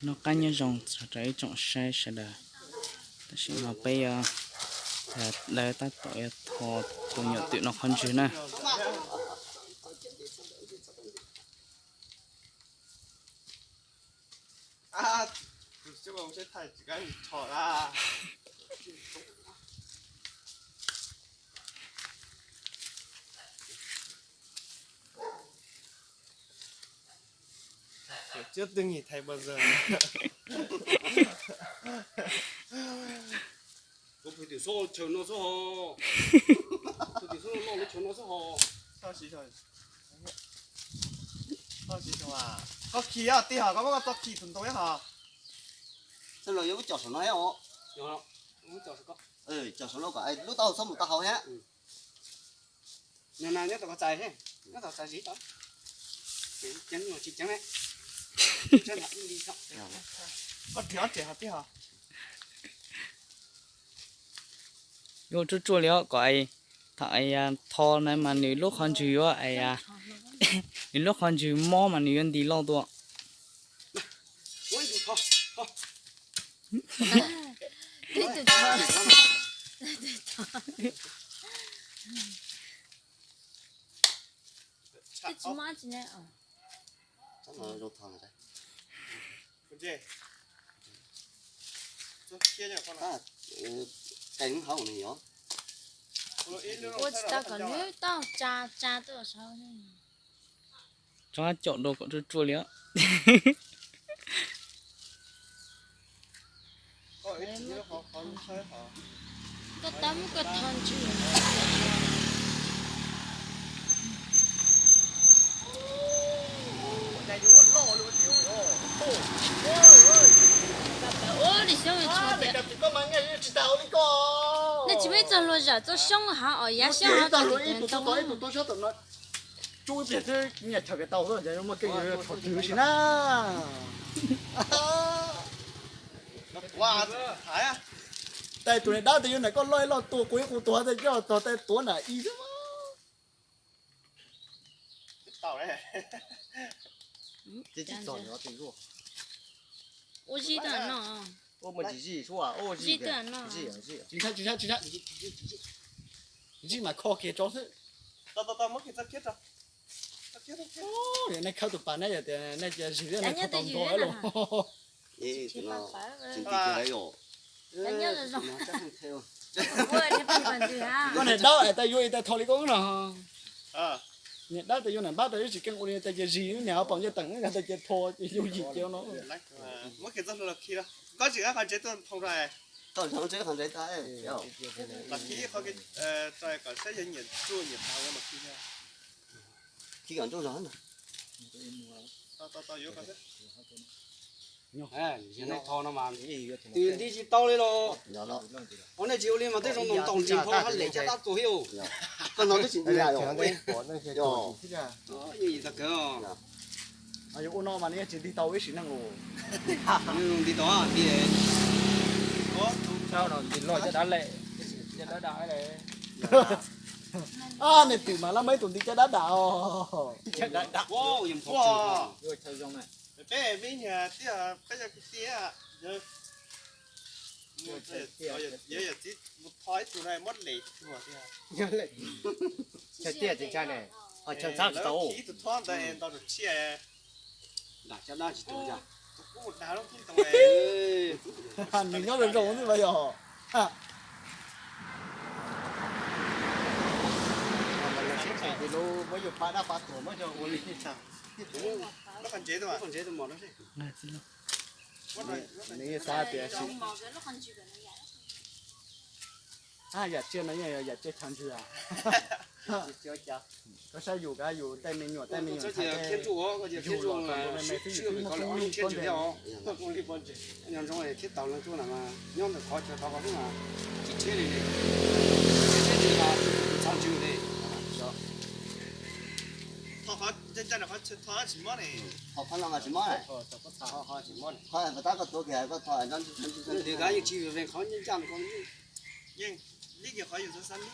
Noj qab nyob zoo txog rau ib tsoom saib sawv daws. Tam sim no peb yuav, lawv tab tom yuav tho tus nyuam twm no qhov ntswg na. Trước tôi nghỉ thầy bao giờ. Ua phuj tim xub chaw no xwb ho. Phuj tim xub loj loj chaw no xwb ho. Koj khi tij hos koj muab koj txoj khi tus ntoo ib hos. Xyov los yuav muab cov saum no os. Cov saum no kom lub taub hau txhob mus tau hauv thiab. Nyob tau koj txais, nyob tau txais zis tau. Ceev los tsis ceev ne. Koj dhia ob tsev hos tij hos. Yuav tsuaj tsuaj li os kom thaum tho na mas nws lub qhov ntswg yuav, nws lub qhov ntswg mob mas nws yuav ntis loj tuaj. Ua tsis tau kom nws tau tsa tsa tuaj saud. Tso caum dua kom tsuaj tsuaj li os. Koj tab muab koj tho ntswg. Ua li xyoob tso tias nej tsis muaj ib txoj hlua zam txoj xyoob hov os, yav xyoob hov txoj hlua ib tug tau ib tug tau sab tom no. Tsub ib pliag xwb nyiaj chaw kev tau xwb, muaj keej yuav rhuav twg si na. Tais tus niag dab tes yuav nam koj loj ib loj tua kuv ib qus tuag tes coj txog tais tuav nam ib xwb. Ua zis tuaj no. Zis tuaj no. Tsis ntshai, tsis ntshai, tsis ntshai. Zis mas kho kiag tso xwb. Nej khawb tus pas neb yog tias nej cia zis nej tho tau nrho los. Koj niag dab es tais yuav tais tho li koj no. Niag dab tais yuav nam npab tais yuav tsis keej ua li tais cia zis niag pom ncej teem tais cia tho yus yim cia no. Koj tsis qab qhov ntsev tuaj phoo ra. Los khi qhov, kom saib yog nyiam tsuaj nyiam tau los khi. Khi kom ntsuj zog na. Tau, tau, tau, yuav kom xwb. Nyob tho no mas twb nti tsis tau li los. Ua nej tsis ua li mas tej zoo ntaus ntaus ntsis npho hab lem caj dab txuas thiab. Koj no twb tsis nti lawm. Yeej yim tag kawg. Yus ua no mas nws yeej tsis nti tau ib sim neej los. Nws nti tau nti. Nti loj caj dab lem, caj dab dam. Ab, nej twm mas lab muaj ib tug nti caj dab dam os. Peb me nyuam tiag, peb yog kwv tij, yog yawm txiv mus tho ib tug na muab lem tuag tiag. Chaw tiaj tsis ntshai ne, ho chaw ntxhab tsis tau. Ib tug thob ntawd nto tus tshiab. Dag caj dab tsis tuag. Nws nyob zoo zoo xwb mas yog. Muab yus pab dab pab tuag muab coj ua li. Nws xav tias yam tsiaj no yeej yog yam tsiaj chaw ntswg. Koj saib yus, koj yus tej me nyuam tej me nyuam ntxhais, yus los tau me me xwb, yus twb muaj koob lub koob npe. Nyob ntawm qhov chaw tod ko xwb mas tsis tshiab li li, tsis tshiab li li, txhob ntswg li. Tho qhov ncaj ncaj, qhov tsis mob ne. Tho qhov no mas tsis mob. Qhov tab koj tuav kiag koj tho. Nws kav yeej tsis ve qhov ncaj ncaj ko. Yeej li kiag qhov yus xav xav li.